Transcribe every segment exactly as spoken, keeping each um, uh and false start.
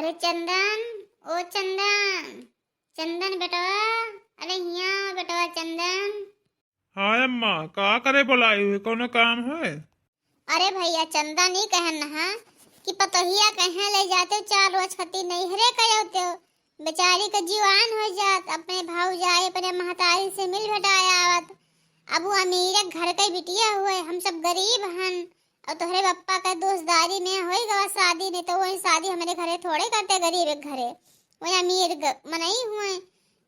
अरे चंदन, ओ चंदन, चंदन बेटवा, अरे हियाँ बेटवा चंदन। हाँ अम्मा, का करे बोलाई हुई, कौनो काम है? अरे भैया, चंदन ई कहन हा कि पतोहिया कहे ले जाते हो, चार रोज खातिर नैहरे कयो ते हो। बेचारी के जीवान हो जात, अपने भौजाई, अपने महतारी से मिल भेटाए आवत। अब वो अमीर घर के बिटिया हुए, हम सब गरीब हन। और तोहरे पप्पा के दोस्तदारी में होई गवा शादी, नहीं तो वही शादी हमरे घरे थोड़े करते, गरीब एक घरे, वही अमीर ग-, मनई हुए।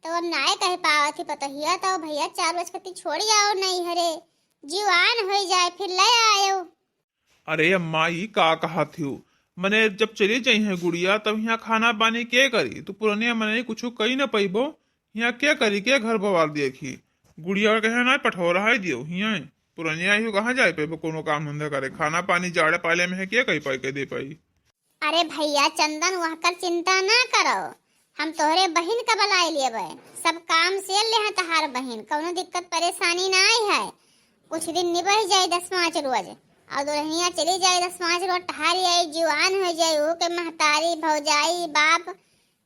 तो अब नाय कह पावत ही पतोहिया, तो भैया चार रोज खातिर छोड़ी आओ नैहरे, जीवान हो जाए फिर ले आयो। अरे अम्मा, ई का कहत हियो? मने जब चली जाई है गुड़िया, तब हियाँ खाना पानी के करी? तू पुरनिया मनई कुछ कई न पइबो। हियाँ के करी, के घर बवार देखी? गुड़िया के कहे ना पठौरा है दियो हियाँ। पुरनिया ही कहाँ जाए पइबो कोनो काम धंधा करे? खाना पानी जाड़े पाले में है, के कई पाई के दे पाई? अरे भैया चंदन, वहकर चिंता ना करो, हम तोहरे बहिन का बुलाए लेबे। सब काम से ले हैं तहार बहिन, कौनो दिक्कत परेशानी ना आई है। कुछ दिन निबह जाए, दस पाँच रोज, और दुल्हनिया चली जाए दस पाँच रोज, ठहरी आई, जुआन हो जाए, ओके महतारी, भौजाई, बाप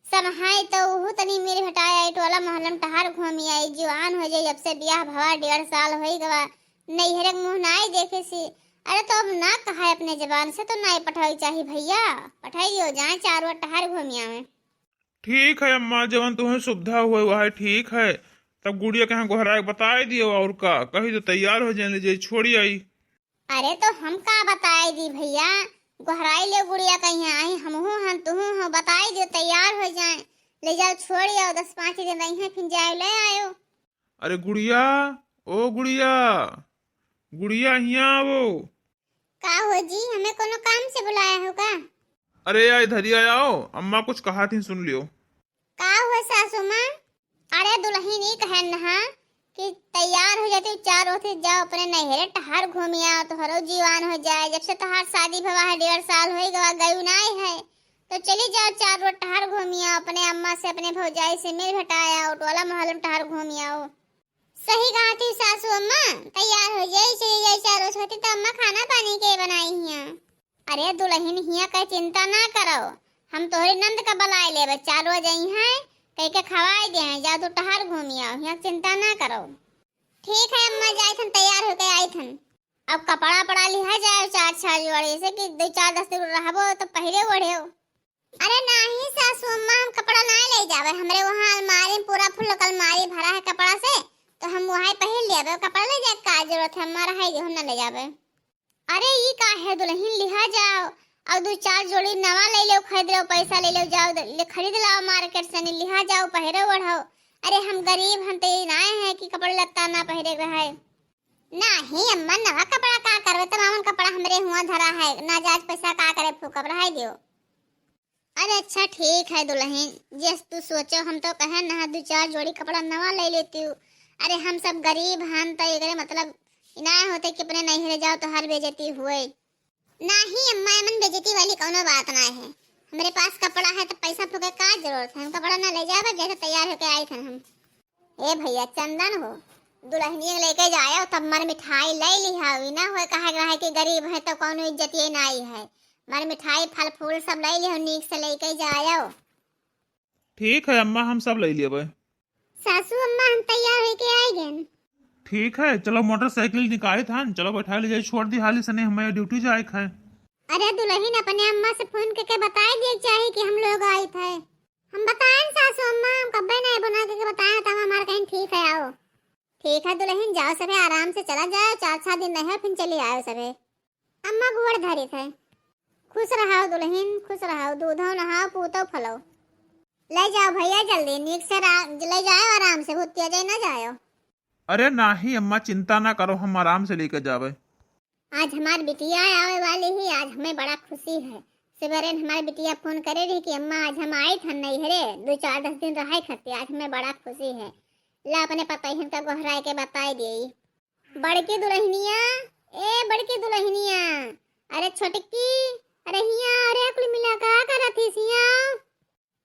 सब हैं, तो उहू तनी मिल भेटाए आई, टोला मोहल्ला में ठहर घूमी आई, जुआन हो जाए। जब से बियाह भवा डेढ़ साल होई गवा, नैहरे के मुँह नाई देखे सी। अरे तो अब ना कहा अपने जबान से, तो नाई पठाई चाही भैया, पठाई दियो जाए, चार रोज ठहर घूमी आवे। ठीक है अम्मा, जवन तुम्हें सुविधा हुए वह ठीक है। तब गुड़िया के यहाँ गोहराए के बताए दियो, और का कही तो तैयार हो जाए, ले जाए छोड़ी आई। अरे तो हम का बताए दी भैया, गोहराई ले गुड़िया कहीं आई, हमहू हन तुहू हो, बताए दियो तैयार हो जाए, ले जाओ छोड़ी आओ, दस पाँच दिन रही हैं फिर जाए ले आयो। अरे गुड़िया, ओ गुड़िया, गुड़िया हियाँ आवो। का हो जी, हमें कोनो काम से बुलाया हो का? अरे आई धरिया आओ, अम्मा कुछ कहा थी सुन लियो। का हुआ सासू माँ? अरे दुल्हन ई कहन हा कि तैयार हो जाती, चार ओर से जाओ अपने नैहरे टहर घूमी आओ, तोहरो जीवान हो जाए। जब से तोहार शादी भवा है डेढ़ साल हो गवा, गयू नाई है, तो चली जाओ चार रोज टहर घूमी आओ, अपने अम्मा से अपने भौजाई से मिल भेटाए आओ, टोला मोहल्ला में टहर घूमी आओ। सही कहा थी सासू अम्मा, तैयार हो जाई, चली जाई चार रोज खातिर, तो अम्मा खाना पानी के बनाई हियाँ। अरे दुल्हन हियाँ कह चिंता ना करो, हम तोहरे नंद का बुलाए लेबे, चार रोज आई हैं, कह के खवाए दे हैं, जाओ तू टहर घूमी आओ, हियाँ चिंता ना करो। ठीक है अम्मा, जाए थन तैयार होके आई थन। अब कपड़ा पड़ा लिहा जाए चार छह जोड़ी, ऐसे कि दो चार दस दिन रहबो तो पहिरे ओढ़े। अरे नाही सासू अम्मा, हम कपड़ा ना ले जावे, हमरे वहाँ अलमारी में पूरा फुल अलमारी भरा है कपड़ा से, तो हम वहाँ पहन लियाबे, कपड़ा ले जाए का जरूरत है, अम्मा रहे जो हम ना ले जावे। अरे ई का है दुल्हन, लिहा जाओ और दो चार जोड़ी नवा ले लो, खरीद लो, पैसा ले लो, जाओ द-, ले खरीद लाओ मार्केट से, नहीं लिहा जाओ, पहिरो ओढ़ो। अरे हम गरीब, हम तो ये ना है कि कपड़ा लत्ता ना पहिरे के रहे। नाही अम्मा, नवा कपड़ा का करबे, तमामन कपड़ा हमरे हुआ धरा है, ना जाज पैसा का करे फूकब, रहे दियो। अरे अच्छा ठीक है दुल्हन, जस तू सोचो, हम तो कहे ना दो चार जोड़ी कपड़ा नवा ले लेती हूँ। अरे हम सब गरीब हन, तो एकरे मतलब ई ना होते कि अपने नैहरे जाओ तो हर बेइज्जती हुए। नाही अम्मा, एमन बेइज्जती वाली कौनो बात ना है, हमरे पास कपड़ा है तो पैसा फूके का जरूरत है, हम कपड़ा ना ले जावे, जैसे तैयार होके आई थन हम। ए भैया चंदन हो, दुल्हनिया के लेके जायो तब मर मिठाई ले लिहा, ई ना होए कहे के रहे कि गरीब है तो कौनो इज्जतिये नाई है। मर मिठाई फल फूल सब ले लिहो, नीक से लेके जायो। ठीक है अम्मा, हम सब ले लेबे। सासू अम्मा हम तैयार होके आ गए। ठीक है, चलो मोटरसाइकिल निकाली थान, चलो बैठा ले जाए, छोड़ दी हाली सने, हमें ड्यूटी जाए के है। अरे दुल्हन अपने अम्मा से फोन करके बताए दिए चाहे कि हम लोग आई थे। हम बताएं सासू अम्मा, हम कब्बे नहीं बना के बताएं, तब हमारे कहीं ठीक है, आओ। ठीक है दुल्हन, जाओ सबे आराम से चला जाओ, चार छह दिन रहे फिर चली आयो सबे। अम्मा गोड़ धरित है। खुश रहो दुल्हन, खुश रहो, दूधो नहाओ, पूतो फलो। ले जाओ भैया जल्दी, नीक से रा-, ले जाओ आराम से, भूतिया जाए ना जाओ। अरे नाही अम्मा, चिंता ना करो, हम आराम से लेके जावे। आज हमार बिटिया आवे वाली ही, आज हमें बड़ा खुशी है। सवेरे हमार बिटिया फोन करे रही कि अम्मा आज हम आई थन नैहरे, दो चार दस दिन रहे खातिर, आज हमें बड़ा खुशी है। ला अपने पतोहिन का गोहराए के बताए दिए। बड़की दुल्हनिया, ए बड़की दुल्हनिया, अरे छोटकी, अरे हिया, अरे कुल मिला का करत हिस हिया?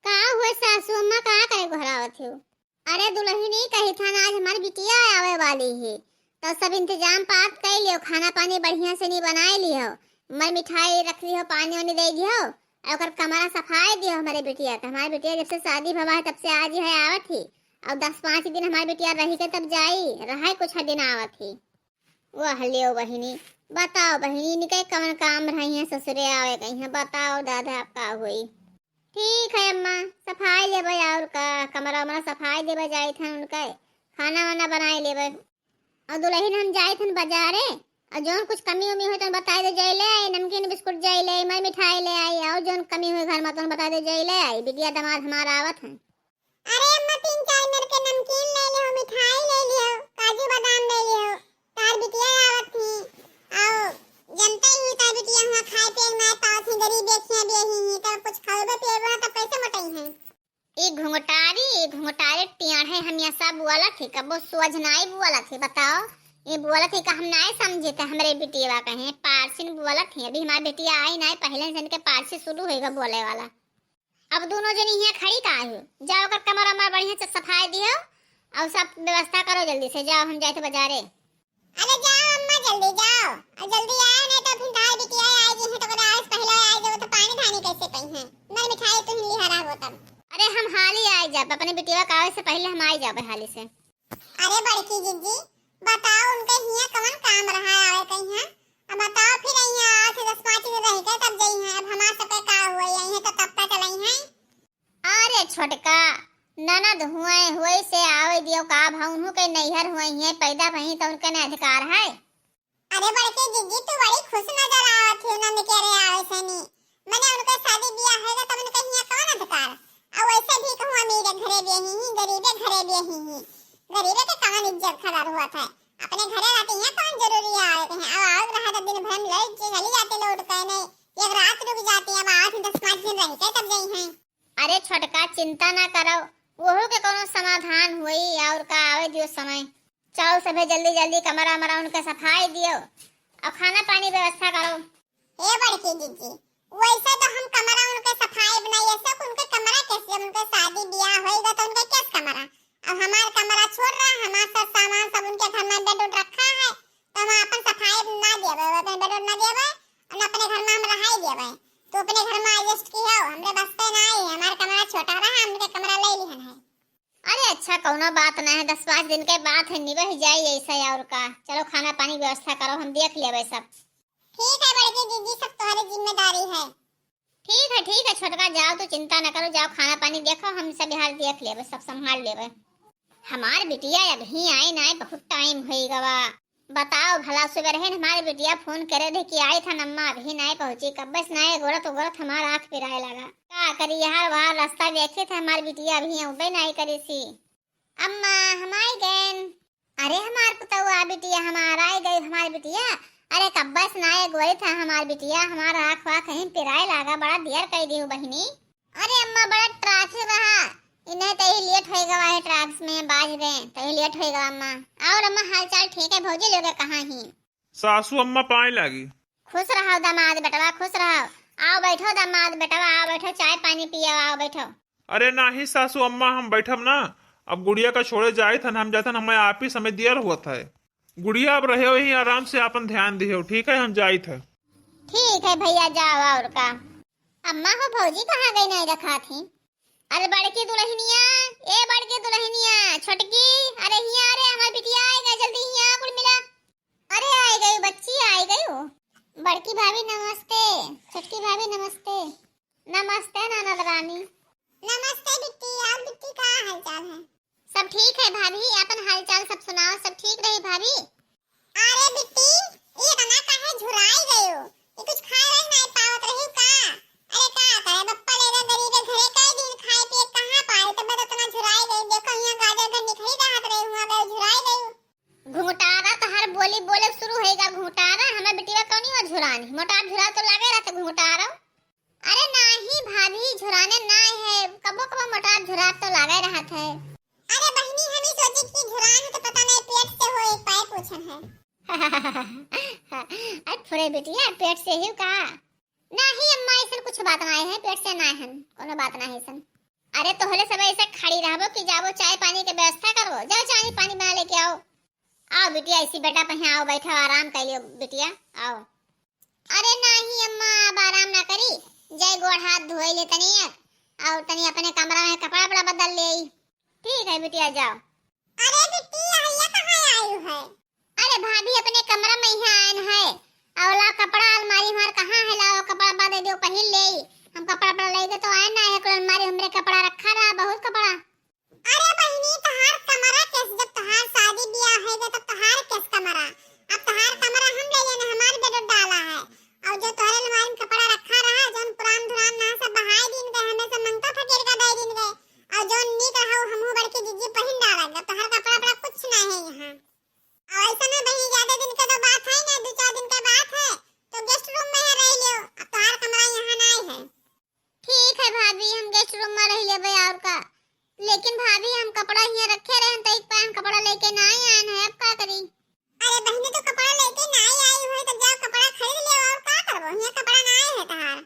का हुए सासू अम्मा, का करे गोहरावत हो? अरे दुल्हन ई कही था ना, आज हमार बिटिया आवे वाली है, तो सब इंतजाम पात कर लियो, खाना पानी बढ़िया से नहीं बनाए लियो, मर मिठाई रख लियो, पानी वानी दे दियो, अउर ओकर कमरा सफाई दियो हमरे बिटिया के। हमार बिटिया जब से शादी भवा है तब से आज ही है आवत ही। अउर दस पाँच दिन हमार बिटिया रही के तब जाई, रहे कुछ दिन आवत ही। वह लियो बहिनी, बताओ बहिनी, इनके कवन काम रही है ससुरे आवे के यहाँ, बताओ दादा अब का होई। ठीक है अम्मा, सफाई लेबै अउर का, कमरा उमरा सफाई देबै जाइत हन उनके, खाना वाना बनाए लेबै। अउर दुलहिन हम जाइत हन बजारे, अउर जौन कुछ कमी उमी होई तो बताए दे, जाए ले आई, नमकीन बिस्कुट जाए ले आई, मैं मिठाई ले आई, अउर जौन कमी होई घर में तो बताए दे, जाए ले आई, बिटिया दामाद हमार आवत हन। अरे अम्मा, तीन चार मेर के नमकीन ले लियो, मिठाई ले लियो, काजू बादाम ले लियो, तार बिटिया आवत ही, अउर जनते ही तार बिटिया हुआ खाए पिए ना पावत ही, गरीब देखिए भी यही ही, तब कुछ खाओगे पिएगे ना, तब कैसे मोटाई है? ई घुंघटारी, ई घुंघटारी टियाढ़े हमेशा बोलत ही, कबो सोझ नाई बोलत ही, बताओ। ई बोलत ही का हम नाई समझे थे, हमरे बिटिया कहे पारसिन बोलत ही। अभी हमार बिटिया आई नाई, पहले से इनके पारसी शुरू होइगा बोले वाला। अब दोनों जनी हियाँ खड़ी का हो? जाओ ओकर कमरा उमरा बढ़िया से सफाई दियो अउर सब व्यवस्था करो जल्दी से, जाओ हम जाए थे बजारे। अरे जाओ अम्मा, जल्दी जाओ, अउर जल्दी आए, नहीं तो फिर धार बिटिया आए जी हैं तो कदा आज पहले आए जब तो पानी धानी कैसे पई हैं, मर मिठाई तुम लिहा रहो तब। अरे हम हाली आए जब, अपने बिटिया का आवे से पहले हम आए जाबे हाली से। अरे बड़की जिज्जी, बताओ उनके हियाँ कवन काम रहा आवे के हियाँ? अब बताओ फिर यहाँ आठ दस पाँच दिन रह के तब जई हैं, अब हमार सबके का हुआ, यहीं तो तब का चलई हैं। अरे छोटका, ननद हुए, हुए से आवे दियो का भा, उन्हू के नैहर हुए हैं, पैदा भई तो उनके न अधिकार है। अरे बड़की जिज्जी, तू बड़ी खुश नजर आवत ही ननद के रे आवे से नी। मने उनके शादी बियाह होएगा तब उनके हियाँ कौन अधिकार? अउर वैसे भी कहूँ अमीरे घरे बियाही ही, गरीबे घरे बियाही ही। गरीबे के कौन इज्जत कदर हुआ था? अपने घरे रहती हैं, कौन जरूरी है आवे के हैं? अब आवत रहा तो दिन भर में लौट के चली जाती लौट के, नहीं एक रात रुक जाती, अब आठ दस पाँच दिन रह के तब गई हैं। अरे छोटका, चिंता ना करो, वहू के कोनो समाधान होई, अउर का, आवे दियो समय। चलो सभे जल्दी जल्दी कमरा मरा उनके सफाई दियो, अउर खाना पानी व्यवस्था करो। ए बड़की जिज्जी, वैसे तो हम कमरा उनके सफाई बनाई, ऐसे उनके कमरा कैसे, जब उनके शादी बियाह होइगा तो उनके कैसे कमरा? अब हमार कमरा छोड़ रहा, हमार सब सामान सब उनके घर में बेड उड रखा है, तो हम अपन सफाई ना देवे, अपन बेड उड ना देवे, और अपने घर में हम रहाई देवे। तो अपने घर में एडजस्ट की हो, हमरे बस पे ना आई, हमार कमरा छोटा रहा, हमने कमरा ले लिहन है। अरे अच्छा, कौनो बात ना है, दस पाँच दिन के बात है, निबह जाई ऐसा, अउर का। चलो खाना पानी व्यवस्था करो, हम देख लेबे सब। ठीक है बड़की जिज्जी, सब तुम्हारी जिम्मेदारी है। ठीक है, ठीक है छोटका, जाओ तू चिंता न करो, जाओ खाना पानी देखो, हम सब बिहार देख लेबे, सब संभाल लेबे। हमार बिटिया अबहीं आई नाई, बहुत टाइम होई गवा। बताओ भला, सुबह रहन हमार बिटिया फोन करे रहे कि आई था अम्मा, अबहीं नाई पहुँची, कब्बे से नाई गोरत गोरत हमार आँख पिराए लगा। का करी यार, वहाँ रास्ता देखे थे हमार बिटिया, अबहीं अउबे नाई करी सी। अम्मा, हम आई गएन। अरे हमार पुतौआ बिटिया हमार, आई गई हमार बिटिया। अरे कब्बे से नाई गोरी था हमार बिटिया, हमार आँख वाँख कहीं पिराए लागा, बड़ा देर कई दिहू बहिनी। अरे अम्मा, बड़ा ट्रैफिक रहा, इन्हें तही लेट होई गवा है, ट्रैफिक में बाज गए, तही लेट होई गवा अम्मा। अउर अम्मा, हाल चाल ठीक है? भौजी लोग कहाँ ही? सासू अम्मा पाए लागी। खुश रहो दामाद बेटवा, खुश रहो। आओ बैठो दामाद बेटवा, आओ बैठो, चाय पानी पियो, आओ बैठो। अरे नाही सासू अम्मा, हम बैठब ना, अब गुड़िया का छोड़े जाइत हन, हम जाइत हन, हमें आप ही समय दियर होत है। गुड़िया अब रहे वही आराम से आपन ध्यान दिहो, ठीक है, हम जाइत है। ठीक है भैया, जाओ अउर का। अम्मा हो, भौजी कहाँ गई, नहीं रखा थी? अरे बड़की दुलहिनिया, ए बड़की दुलहिनिया, छोटकी, अरे हियाँ, अरे हमार बिटिया आए गए, जल्दी हियाँ कुल मिला। अरे आए गई बच्ची, आए गई हो। बड़की भाभी नमस्ते, छोटकी भाभी नमस्ते। नमस्ते ननद रानी। नमस्ते बिट्टी, और बिट्टी का हाल चाल है? सब ठीक है भाभी, अपन हाल चाल सब सुनाओ, सब ठीक रही भाभी? अरे बिट्टी, ये इतना काहे झुराई गयो? ये कुछ खाए रहे नहीं पावत रही का? अरे का करे, बप्पा ले गए गरीबे घरे, कई दिन खाए पिए कहाँ पाए, तबे तो इतना झुराई गई। देखो यहाँ गाजर गन्नी खरीदा हाथ रही, हुआ गए झुराई गई। घुंघटारा तोहार बोली बोले शुरू होइगा, घुंघटारा, हमें बिटिया कौनी हो झुरानी, मोटार झुरा तो लागे रहते घुंघटारा। अरे नाही भाभी, झुराने नाही है, कबो कबो मोटार झुरात तो लागे रहत है। अरे बहिनी, हम ही सोची कि झुरान है तो पता नहीं पेट से हो, एक पाए पूछन है। अरे फुरे बिटिया, पेट से ही का? नाही अम्मा, ऐसन कुछ बात नाही है, पेट से नाही हन, कोनो बात नाही ऐसन। अरे तोहरे सब ऐसे खड़ी रहबो कि जाबो चाय पानी के व्यवस्था करबो, जाओ चाय पानी बना लेके आओ। आओ बिटिया, इसी बेटा पे यहाँ आओ, बैठो, आराम कर लियो बिटिया, आओ। अरे नाही अम्मा, अब आराम ना करी, जाई गोड़ हाथ धोई ले तनी, अउर तनी अपने कमरा में कपड़ा वपड़ा बदल लेई। ठीक है बिटिया, जाओ। अरे बिट्टी, अहिया कहाँ आयु है? अरे भाभी, अपने कमरा में ही आयन है। अउर ला कपड़ा अलमारी हमार कहाँ है, लाओ कपड़ा बदल दियो, पहिन लेई। हम कपड़ा वपड़ा लेके तो आयन ना है, कुल अलमारी हमरे कपड़ा रखा रहा, बहुत कपड़ा। अरे बहिनी, तोहार कमरा केस, जब तोहार शादी बियाह होइगा तब तोहार केस कमरा। अब तोहार कमरा हम ले लेने, हमार बेड डाला है। अउर जो तोहरे अलमारी में कपड़ा रखा रहा, जौन पुरान धुरान रहा, सब बहाई दिन गए, हमें सब मंगता फकीर का दे दिन गए। अउर जौन नीक रहा, वो हमहू बड़की जिज्जी पहिन डाला। जब तोहार कपड़ा वपड़ा कुछ ना है यहाँ। अउर ऐसा ना बहिनी, ज्यादा दिन के तो बात है ना, दो चार दिन के बात है, तो गेस्ट रूम में ही रह लियो। अब तोहार कमरा यहाँ ना है। ठीक है भाभी, हम गेस्ट रूम में रह लेबे अउर का। लेकिन भाभी, हम कपड़ा हियाँ रखे रहन, तो एक पाए हम कपड़ा लेके ना आए आयन है, अब का करी? अरे बहिनी, तो कपड़ा लेके ना आई आई हुई, तो जाओ कपड़ा खरीद ले, अउर का करबो, हियाँ कपड़ा ना आए है तहार।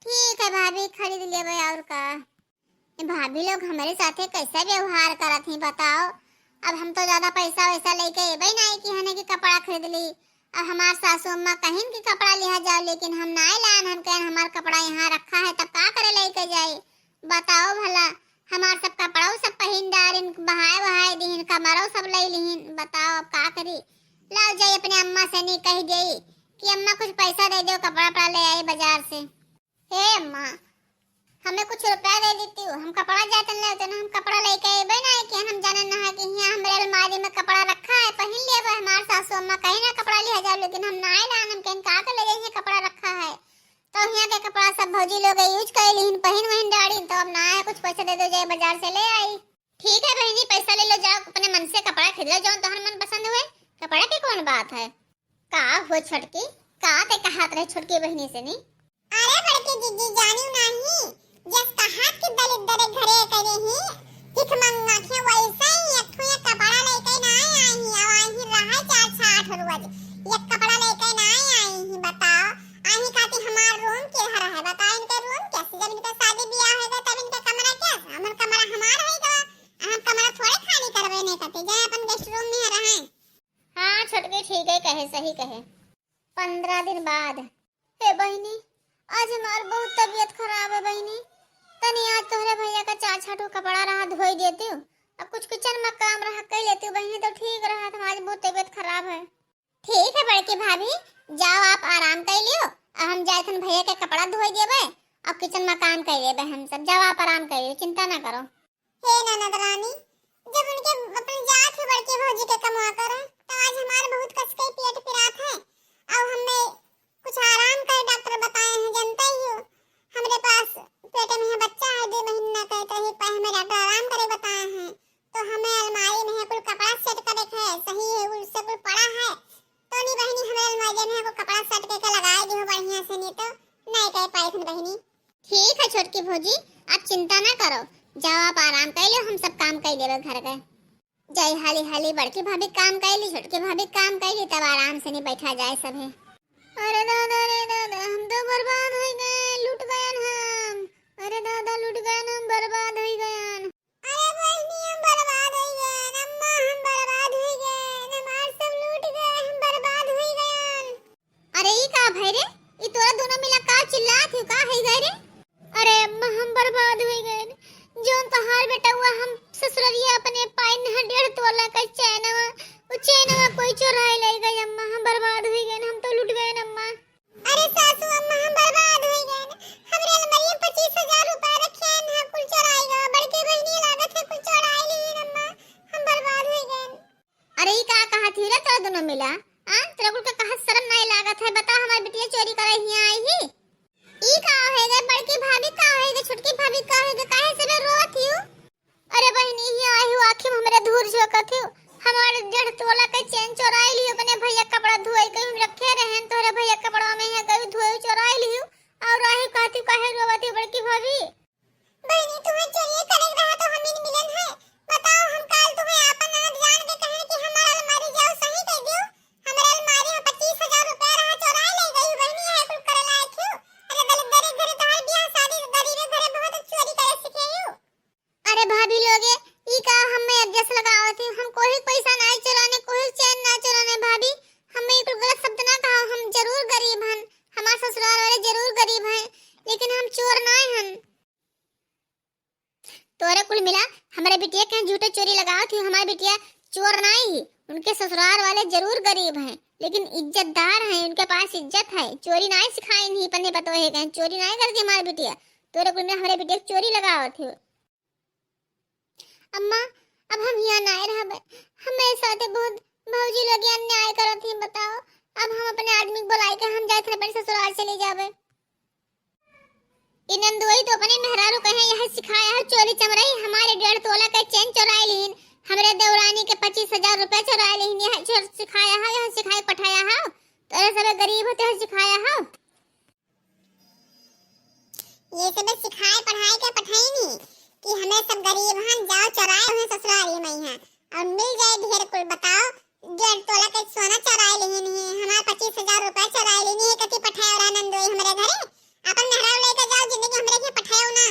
ठीक है भाभी, खरीद लेबे अउर का। ए भाभी लोग हमरे साथे कैसा व्यवहार करत ही बताओ। अब हम तो ज्यादा पैसा वैसा लेके एबे ना कि हने के कपड़ा खरीद ली। अब हमार सासू अम्मा कहिन कि कपड़ा लिहा जाओ, लेकिन हम नाय लान, हम कहन हमार कपड़ा यहाँ रखा है, तब का करे लेके जाई? बताओ भला, हमार सब कपड़ा उ सब पहिन डारिन, बहाए बहाए दीहिन, कमरो सब ले लीहिन। बताओ अब का करी? लाओ जाई अपने अम्मा से नहीं कह जाई कि अम्मा कुछ पैसा दे दो, कपड़ा वपड़ा ले आई बाजार से। हे अम्मा, हमें कुछ रुपया दे देती हो, हम कपड़ा जातन लेते ना, हम कपड़ा लेके अबे ना कि हम जाने ना है कि यहाँ हमरे अलमारी में कपड़ा रखा है, पहिन लेबे। हमार सासू अम्मा कहीं ना कपड़ा लिहा जाओ, लेकिन हम ना आए ना, हम कहीं का के ले जाइए, कपड़ा रखा है। तो यहाँ के कपड़ा सब भौजी लोग यूज कर लीन, पहिन वहिन डाड़ी, तो अब ना है, कुछ पैसा दे दो, जाए बाजार से ले आई। ठीक है बहिनी, पैसा ले लो, जाओ अपने मन से कपड़ा खरीद लो, जौन तोहर मन पसंद हुए। कपड़ा के कौन बात है? का हो छोटकी, का ते कहत रहे छोटकी बहिनी से नी? अरे बड़की दीदी, जानियो नाही, जस कहात के दलिद्दर घरे करे ही, भिख मंगा के वैसे ही एक ठो ये कपड़ा लेके ना आई ही, अब आई ही रहा चार छह आठ रोज, एक कपड़ा लेके ना आई ही, बताओ। आई खाती हमार रूम के घर है, बताओ इनके रूम के, जब इनके शादी ब्याह होगा तब इनके कमरा के, हमर कमरा हमार होगा, हम कमरा थोड़े खाली करबे नहीं करते, जाए अपन गेस्ट रूम में रहे। हाँ छोटकी, ठीक है कहे, सही कहे। पन्द्रह दिन बाद। हे बहिनी, आज हमार बहुत तबीयत खराब है बहिनी, तनी आज तोहरे भैया का चार छह ठो कपड़ा रहा धोई देती हूँ, अब कुछ किचन में काम रहा कर लेती हूँ बहिनी, तो ठीक रहा, हम आज बहुत तबीयत खराब है। ठीक है बड़की भाभी, जाओ आप आराम कर लियो, अब हम जाए थन भैया के कपड़ा धोई देबे और किचन में काम कर लेबे हम सब, जाओ आप आराम कर लियो, चिंता ना करो। हे ननद रानी, जब उनके अपन जात ही बड़की भौजी के कमवा कर, तो आज हमार बहुत कस के पेट पिरात है। अब हमें कुछ आराम करे डॉक्टर बताए हैं, जानते ही हो, हमरे पास पेट में है बच्चा है, दो महीना का, तो यही पे हमें डॉक्टर आराम करे बताए हैं। तो हमें अलमारी में है कुल कपड़ा सेट करे के है, सही है, कुल से कुल पड़ा है, तो नहीं बहिनी, हमरे अलमारी में है कुल कपड़ा सेट करके लगाए दियो बढ़िया से, नहीं तो नहीं कर पाई थन बहिनी। ठीक है छोटकी भौजी, आप चिंता ना करो, जाओ आप आराम कर लो, हम सब काम कर लेबे घर के। जाई हाली हाली बड़की भाभी काम कर ली, छोटकी भाभी काम कर ली, तब आराम से नहीं बैठा जाए सभे। अरे दादा रे दादा, हम तो बर्बाद हो गए, लूट गए हम। अरे दादा लूट गए हम, बर्बाद हो गए। अरे बहिनी हम बर्बाद हो गए, अम्मा हम बर्बाद हो गए, हमार सब लूट गए, हम बर्बाद हो गए। अरे ई का भई रे? ई तोरा दोनों मिला का चिल्लात हो, का है गए रे? अरे अम्मा, हम बर्बाद हो गए। जौन तोहार बेटवा हम ससुररिया अपने पाइन है डेढ़ तोला का चैनवा, वो चैनवा कोई चोराए ले गए अम्मा, हम बर्बाद हो गए, हम तो लूट गए अम्मा। अरे सासू अम्मा, हम बर्बाद हो गए, हमरे अलमारी में पच्चीस हजार रुपया रखे हैं, कुल चोराए गए, बड़की बहिनी लागत है कुल चोराए ली अम्मा, हम बर्बाद हो गए। अरे ई का कहत ही रे तोरा दोनों मिला? आ? तोरा कुल का कहत शर्म नाई लागत है? बता हमार बिटिया चोरी करे हियाँ आई ही। ई का होए गे बड़की भाभी, का होए गे छोटकी भाभी, का होए गे, काहे से बे रोवत हियो? अरे बहिनी हियाँ आई हूँ, आँखी में हमरे धूर झोंकत हियो। हमार डेढ़ तोला के चैन चोराई लियो, अपने भैया कपड़ा धोए के हम रखे रहन, तोहरे भैया कपड़ा में है गई धोए चोराई लियो। और आई कहती काहे रोवत हियो बड़की भाभी? बहिनी, तुहे चोरिये करे के रहा तो हम इन मिलन है। बताओ, हम काल तुहे आपन ननद जान के कहन कि हमार अलमारी जाओ सही कर दियो। हमरे अलमारी में पच्चीस हजार रुपया रहा, चोराई ले तोरे कुल मिला हमरे बिटिया के झूठे चोरी लगावत ही। हमार बिटिया चोर नाई ही, उनके ससुराल वाले जरूर गरीब हैं, लेकिन इज्जतदार हैं, उनके पास इज्जत है। चोरी नाई सिखाई नहीं पन्ने पतोहे के, चोरी नाई करती हमार बिटिया। तोरे कुल मिला हमरे बिटिया के चोरी लगावत ही। अम्मा, अब हम यहाँ नाई रहबे, हमारे साथे बहुत भौजी लोग अन्याय करत ही। बताओ, अब हम अपने आदमी के बुलाई के हम जाए थे अपने ससुराल चले जाबे। ई नंदोई तो अपने मेहरारू कहे यह सिखाया हो चोरी चमरई, हमारे डेढ़ तोला के चेन चुराए लीन, हमरे देवरानी के पच्चीस हजार रुपया चुराए लीन, यह चोर सिखाया हो, यह सिखाए पठाया हो, तोरे सबे गरीब होते हो सिखाया हो। ये सब सिखाए पढ़ाए के पठाई नी कि हमें सब गरीब हन, जाओ चुराए हुए ससुरारी में हैं और मिल जाए ढेर कुल। बताओ, डेढ़ तोला के सोना चुराए लेहिन ही, हमार पच्चीस हजार रुपया चुराए लेहिन ही, कथी पठाए वाला नंदोई हमरे घरे? अपन मेहरारू लेके जाओ, जिंदगी हमरे के पठाओ ना।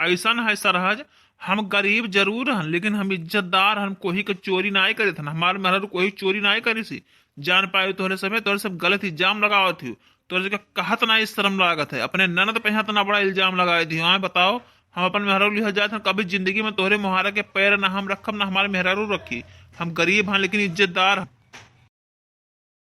ऐसन है सरहज, हम गरीब जरूर हन, लेकिन हम इज्जतदार हन, कोही के चोरी नाय करित हन। हमार मेहरारू कोही चोरी नाय करी सी। जान पाए तोहरे सभे, तोहरे सब गलत इल्जाम लगावत हो। तोहरे सबके कहत ना शर्म लागत है, अपने ननद पे इतना बड़ा इल्जाम लगाए दियो। आए बताओ, हम अपन मेहरारू लिहा जात हन, कभी जिंदगी में तोहरे मोहारा के पैर ना हम रखब, ना हमारे मेहरारू रखी। हम गरीब हन, लेकिन इज्जतदार हन।